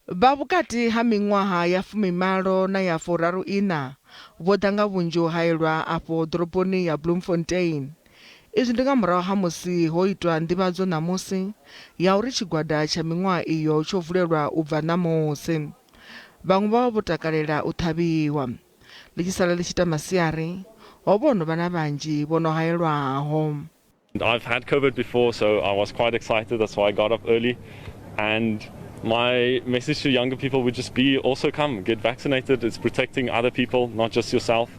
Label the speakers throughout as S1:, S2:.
S1: Vha vhukati ha miṅwaha ya 18 na ya 34 vho ḓa nga vhunzhi u haelwa afho ḓoroboni ya Bloemfontein. Izwi ndi nga murahu ha musi ho itwa nḓivhadzo ṋamusi ya uri tshigwada tsha miṅwaha iyo tsho vulelwa u bva ṋamusi. Vhaṅwe vho vha vho takalela u ṱhavhiwa. Ḽi tshi sala ḽi tshi ita masiari, ho vha ho no vha na vhanzhi vho no haelwaho.
S2: I've had COVID before, so I was quite excited. That's why I got up early. And my message to younger people would just be also come, get vaccinated. It's protecting other people, not just yourself.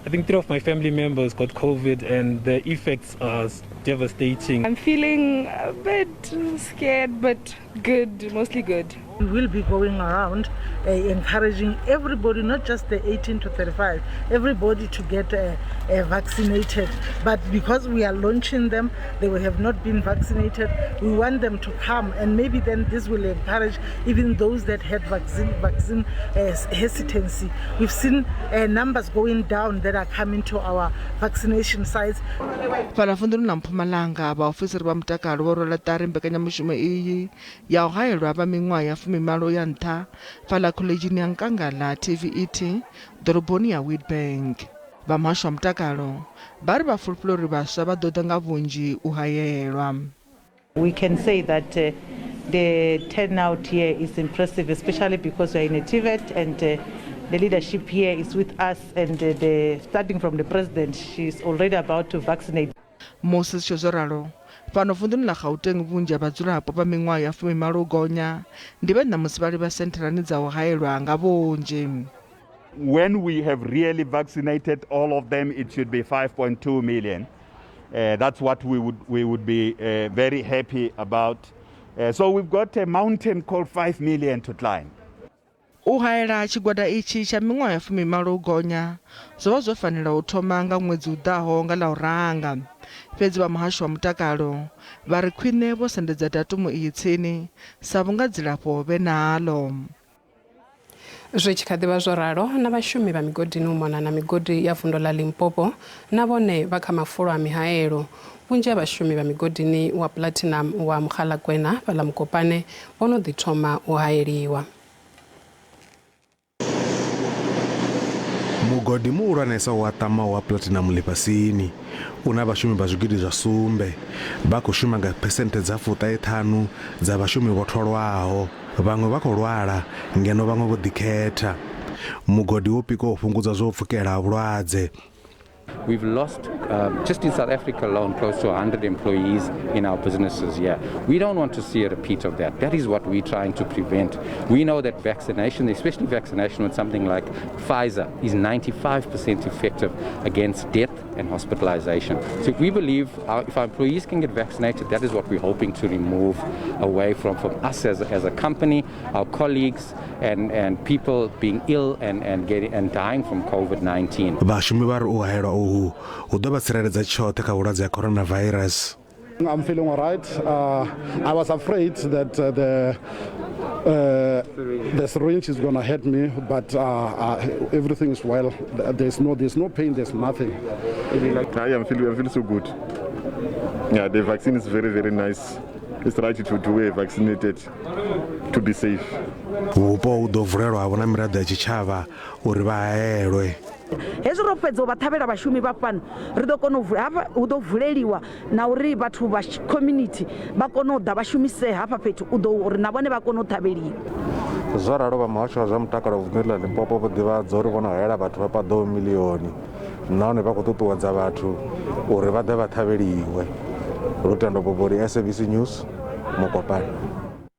S3: I think 3 of my family members got COVID and the effects are devastating.
S4: I'm feeling a bit scared, but good, mostly good.
S5: We will be going around encouraging everybody, not just the 18 to 35, everybody to get vaccinated. But because we are launching them, they will have not been vaccinated. We want them to come, and maybe then this will encourage even those that had vaccine hesitancy. We've seen numbers going down that are coming to our vaccination sites.
S1: Fhaḽa vunḓuni ḽa Mpumalanga, vhaofisiri vha mutakalo vho rwela ṱari mbekanyamushumo iyi ya u haelwa vha miṅwaha ya 18 ya nṱha fhaḽa khoḽedzhini ya Nkangala TVET ḓoroboni ya Witbank. Vha muhasho wa mutakalo vha ri vha fulufhela uri vhaswa vha ḓo ḓa nga vhunzhi u haelwa.
S6: We can say that the turnout here is impressive, especially because we are in a TVET and the leadership here is with us, and starting from the president, she's already about to vaccinate.
S1: Musi zwi tshi zwo ralo, fhano vunḓuni ḽa Gauteng vhunzhi ha vhadzulapo vha miṅwaha ya 18 u gonya ndi vhe ṋamusi vha livha sentharani dza u haelwa nga vhunzhi.
S7: When we have really vaccinated all of them, it should be 5.2 million. That's what we would be very happy about. So we've got a mountain called 5 million to climb.
S1: U haela tshigwada itshi tsha miṅwaha ya 18 u gonya zwo vha zwo fanela u thoma nga ṅwedzi u ḓaho nga ḽa u ranga. Fhedzi vha muhasho wa mutakalo vha ri khwine vho sendedza datumu iyi tsini sa vhunga dzilafho vhe nalo.
S8: Zwi tshi kha ḓivha zwo ralo, na vhashumi vha migodini u mona na migodi ya vunḓu ḽa Limpopo na vhone vha kha mafulo a mihaelo. Vhunzhi ha vhashumi vha migodini wa Platinum wa Mogalakwena fhaḽa Mokopane vho no ḓi thoma u haeliwa.
S9: Mugodi muhulwanesa wa ṱamaho wa Platinum ḽifhasini u na vhashumi vha zwigidi zwa sumbe. Vha khou shuma nga phesenthe dza 95 dza vhashumi vho tholwaho. Vhaṅwe vha khou lwala ngeno vhaṅwe vho ḓikhetha. Mugodi wo pikwa u fhungudza zwa u pfukela ha vhulwadze.
S10: We've lost, just in South Africa alone, close to 100 employees in our businesses here. We don't want to see a repeat of that. That is what we're trying to prevent. We know that vaccination, especially vaccination with something like Pfizer, is 95% effective against death and hospitalization. So if we believe if our employees can get vaccinated, that is what we're hoping to remove away from us as a company, our colleagues, and people being ill and getting and dying from COVID-19.
S9: Vhashumi vha ri u haelwa uhu hu ḓo vha tsireledza tshoṱhe kha vhulwadze ha coronavirus.
S11: I'm feeling all right. I was afraid that the syringe is going to hurt me, but everything is well. There's no pain, there's nothing.
S12: I feel so good. Yeah, the vaccine is very, very nice. It's right to do a vaccinated to be safe.
S9: Vhupo hu ḓo vulelwa vho na miraḓo ya tshitshavha uri vha haelwe.
S13: Hezwi ro fhedza u vha ṱhavhela vhashumi vha fhano, ri ḓo kona u hafha hu ḓo vuleliwa na uri vhathu vha community vha kone u ḓa vha shumise hafha fhethu, u ḓo uri na vhone vha kone u ṱhavheliwa.
S9: Zwo ralo, vha muhasho wa zwa mutakalo vunḓuni ḽa Limpopo vho ḓivhadza uri vho no haela vhathu vha paḓaho milioni, nahone vha khou ṱuṱuwedza vhathu uri vha ḓe vha ṱhavheliwe. Lutendo Boboli, SABC News, Mokopane.